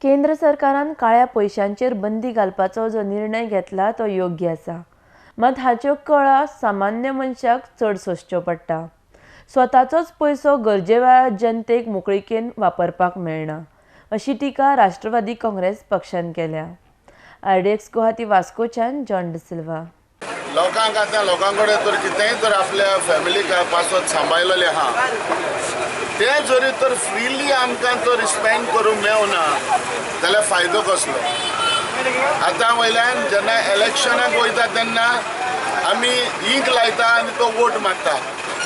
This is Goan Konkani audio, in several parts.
केंद्र सरकारान काळ्या पयशांचेर बंदी घालपाचो जो निर्णय घेतला तो योग्य आसा, मात हाच्यो कळा सामान्य मनशाक चड सोंसच्यो पडटा. स्वताचोच पयसो गरजे वेळार जनतेक मोकळिकेन वापरपाक मेळना अशी टिका राष्ट्रवादी काँग्रेस पक्षान केल्या. आरडीएक्स गुवाहाटी वास्कोच्यान जॉन डिसिल्वा. लोकांक आतां लोकां कडेन तर कितेंय तर आपल्या फॅमिलीक पासत सांबाळलेलें आहा तें जरी तर फ्रिली आमकां तर स्पेंड करूंक मेवना जाल्यार फायदो कसलो? आतां वयल्यान जेन्ना इलेक्शनाक वयता तेन्ना आमी इंक लायता आनी तो वोट मागता.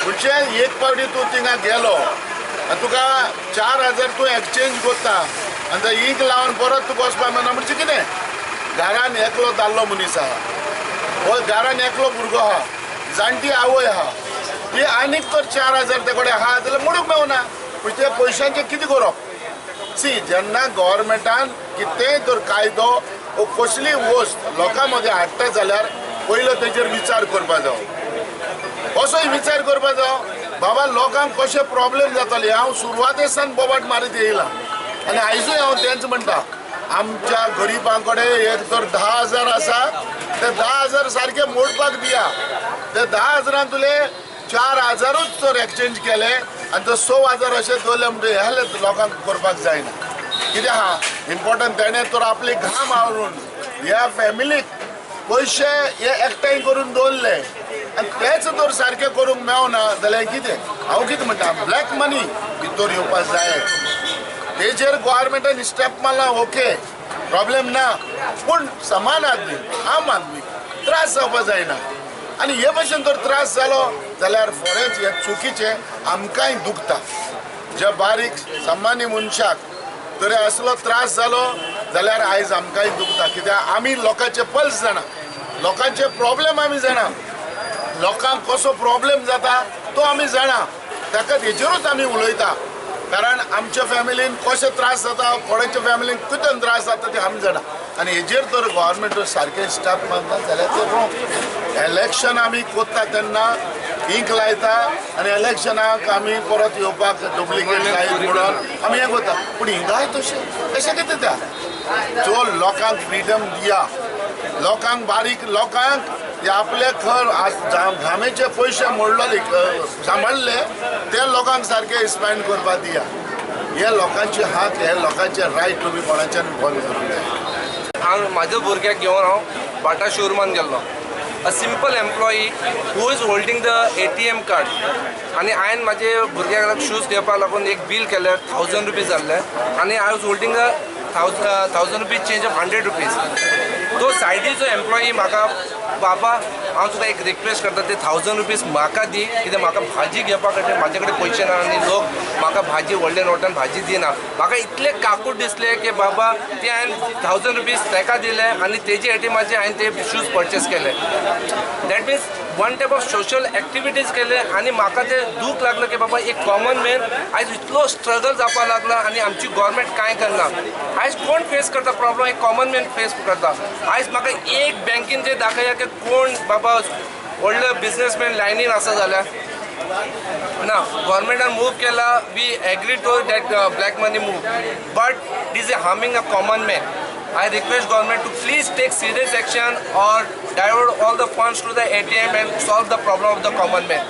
म्हणजे एक पावटी तूं थिंगा गेलो आनी तुका 4000 तूं एक्सचेंज करता आनी तो इंक लावन परत तुका वचपाक मेळना म्हणजे कितें? घरान एकलो दादलो मनीस आहा, हो घरान एकलो भुरगो आहा, जाणटी आवय आहा, ती आनीक तर 4000 ते कडेन आहा जाल्यार मोडूंक मेवना. म्हणजे त्या पयशांचें कितें करप? सी जेन्ना गव्हर्मेंटान कितेंय तर कायदो वो कसलीय वस्त लोकां मदीं हाडटा जाल्यार पयलो तेजेर विचार करपा जावो. असोय विचार करपा जावो बाबा लोकांक कशें प्रॉब्लेम जाताले. हांव सुरवाते सावन बोबाट मारीत येयला आनी आयजूय हांव तेंच म्हणटा, आमच्या गरिबां कडेन एक तर 10,000 आसा ते 10,000 सारके मोडपाक दिया. ते 10,000 तुले 4,000ूच तर एक्सचेंज केले आनी तो 6,000 अशें दवरले म्हणजे हे लोकांक करपाक जायना. कितें आहा इम्पोर्टंट तेणें तर आपली घाम आवरून ह्या फॅमिलीक पयशे हे एकठांय करून दवरले आनी तेच तर सारकें करूंक मेवना जाल्यार कितें? हांव कितें म्हणटा, ब्लॅक मनी भितर येवपाक जाय. तेजेर गव्हर्मेंटान स्टेप मारला, ओके, प्रॉब्लेम ना, पूण समान आदमी आम आदमी त्रास जावपाक जायना. आनी हे भशेन जर त्रास जालो जाल्यार फोरेंच हें चुकीचें आमकांय दुखता. ज्या बारीक सामान्य मनशाक तरी असलो त्रास जालो जाल्यार आयज आमकांय दुखता. कित्याक आमी लोकांचे पल्स जाणा, लोकांचे प्रॉब्लेम आमी जाणा, लोकांक कसो प्रॉब्लेम जाता तो आमी जाणा, ताका तेजेरूच आमी उलयता. कारण आमच्या फॅमिलीन कशे त्रास जाता, कोणाच्या फॅमिलीन कितें त्रास जाता ते आमी जाणा. आनी हेजेर तर गव्हर्मेंट सारकें स्टेप मारता जाल्यार ते रोंग. इलेक्शन आमी कोत्ता तेन्ना इंक लायता आनी इलेक्शनाक आमी परत येवपाक डुप्लिकेट लायत म्हणून आमी हें करता. पूण हिंगाय तशें तशें कितें त्या जो लोकांक फ्रिडम दिया, लोकांक बारीक लोकांक आपले खर घामेचे पयशे मोडले सांबाळले ते लोकांक सारके स्पेंड करपाक दिया. हे लोकांचे हक, हे लोकांचे रायट तुमी कोणाच्यान बंद करूंक जाय. हांव म्हाज्या भुरग्याक घेवन हांव बाटा शोरुमान गेल्लो. A simple employee who is holding the ATM card आनी हांवें म्हाजे भुरग्याक शूज घेवपाक लागून एक बील केलें 1000 रुपीज जाल्लें आनी I was holding a 1000 rupees change of 100 rupees. तो सायडीचो एम्प्लॉई म्हाका, बाबा हांव तुका एक रिक्वेस्ट करता, ते 1000 रुपीज म्हाका दी, कित्याक म्हाका भाजी घेवपा खातीर म्हाजे कडेन पयशे ना आनी लोक म्हाका भाजी व्हडल्या नोटान भाजी दिना. म्हाका इतलें काकूट दिसलें की बाबा ते हांवें 1000 रुपीज ताका दिले आनी तेजे एटीएमाचे हांवें ते शूज परचेस केले. That means one type of social activities केले आनी म्हाका ते दूख लागलो की बाबा एक कॉमन मॅन आयज इतलो स्ट्रगल जावपाक लागला आनी आमची गव्हर्मेंट कांय करना. आयज कोण फेस करता प्रॉब्लम? एक कॉमन मॅन फेस करता. आयज म्हाका एक बँकेन जे दाखया की कोण बाबा व्हडलो बिजनेसमॅन लायनीन आसा जाल्यार ना. गव्हर्मेंटान मूव केला, we agree to that black money move, but it is a harming a common man. I request government to please take serious action or divert all the funds to the ATM and solve the problem of the common man.